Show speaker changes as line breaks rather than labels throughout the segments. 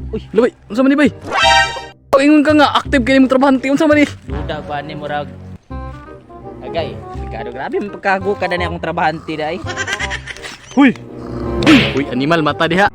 Uy, labay, unsa man ni, bay? Ingon ka nga active kay imong trabahante, unsa man ni?
Duda ko ani, murag. Agay, Ricardo, grabe man pagkago kada ni akong trabahante dai.
Huy. Uy, uy, animal mata diha.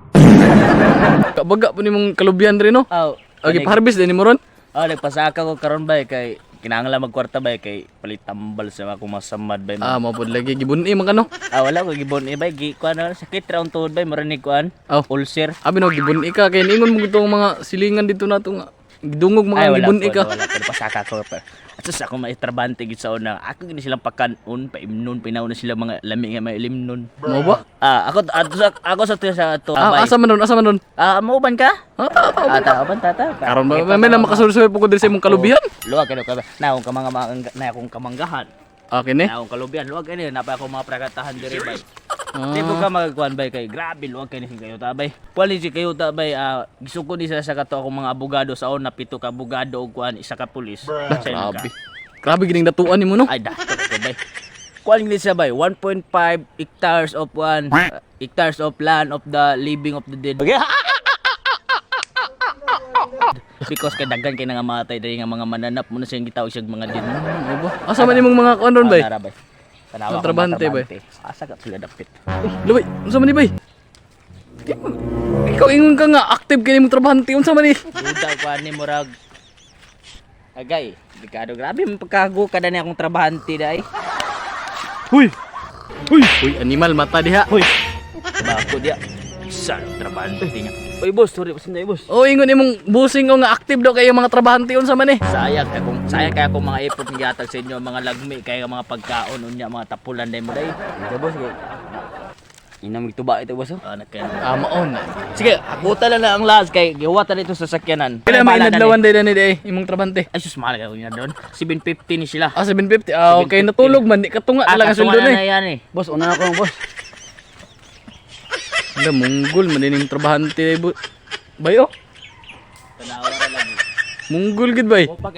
Kabaga po nimong kalubian rin, no?
Aw.
Okay, harvest din mo ron.
Oh, nagpasaka ko karon, bay, kay kinahanglan magkwarta, bay, kay palit tambal sa akong masamad, bay.
Ah, mao pod lagi gibun-i man kano.
Ah, wala ko gibon eh, bay, gi kuan na sakit ra ang tuhod, bay, mura ni kuan.
Aw.
Ulcer.
Abi no gibun-i ka kay ningon mo gitong mga silingan dito nato nga gidungog
Ay,
mga
wala
gibun-i
ko,
ka.
wala ko pasaka ko pa. At sa ako maitrabante gid sa una. Ako gid silang pakanon, paimnon, pinaw na sila mga lami nga may ilimnon.
Mao ba?
Ah, ako ato sa ako sa tuyo sa ato.
Ah,
Bay.
asa man ron? Asa man ron?
Ah, mauban ka?
Ah, ta, ta.
Ah, ta, uban ta ta.
Karon ba may na makasulsoy po ko diri sa imong kalubihan?
Luwag kayo ka. Na akong kamanga na akong kamanggahan.
Okay ni.
Na akong kalubihan. Luwag kayo na pa ako mga pragatahan diri, bay.
Ah.
Di ko ka magkuan, bay, kay grabe luwag kay ni kayo ta, bay. Kuan ni si kayo ta, bay, ah, gisuko ni sila sa kato akong mga abogado sa una, pito ka abogado og kuan isa ka pulis. Sa ila ka.
Grabe. Grabe gining datuan nimo, no?
Ay, dato ko, bay. Kuan ni siya, bay, 1.5 hectares of one hectares of land of the living of the dead. Because kay daghan kay nangamatay diri nga mga mananap mo na siyang gitawag siyang mga dead.
Mao ba? Asa man imong mga kuan ron, bay?
Ah, nara, bay. Tanawa
Ang
akong mga
trabahante, bay.
Asa ka sila dapit?
Uy, labay, unsa man ni, bay? Ikaw ingon ka nga active kay imong trabahante, unsa man ni?
Duda ko ani murag. Agay, Ricardo, grabe man pagkago kada ni akong trabahante dai.
Huy. Uy, uy, animal mata diha.
Hoy. Bako dia. Isa ang trabahante niya. Oy boss, sorry pasensya boss.
O ingon imong busing o nga active daw kayo mga trabahante, unsa man eh?
Sayang kay akong mga effort nga gihatag sa inyo, mga lagmi kay mga pagkaon unya mga tapulan dai mo dai.
Ito, boss, kay inam gituba ito, boss, oh.
Ah, nagkaya.
Ah, maon na.
Sige, hagutan na lang ang lahat kay gihuwatan dito sa sakyanan.
Kailan may
Bahala na ni.
inadlawan day ni day imong trabahante?
Ay sus, mahal kayo niya doon. 750 ni sila.
Ah, 750. Ah, okay, natulog man di katunga talaga
katungan
sweldo
na
ni.
na yan eh.
Boss, una na ako, boss.
Ala, munggol man din yung trabahante day. Bayo.
Tanawa ra lagi.
Munggol gid, bay.
Mo pag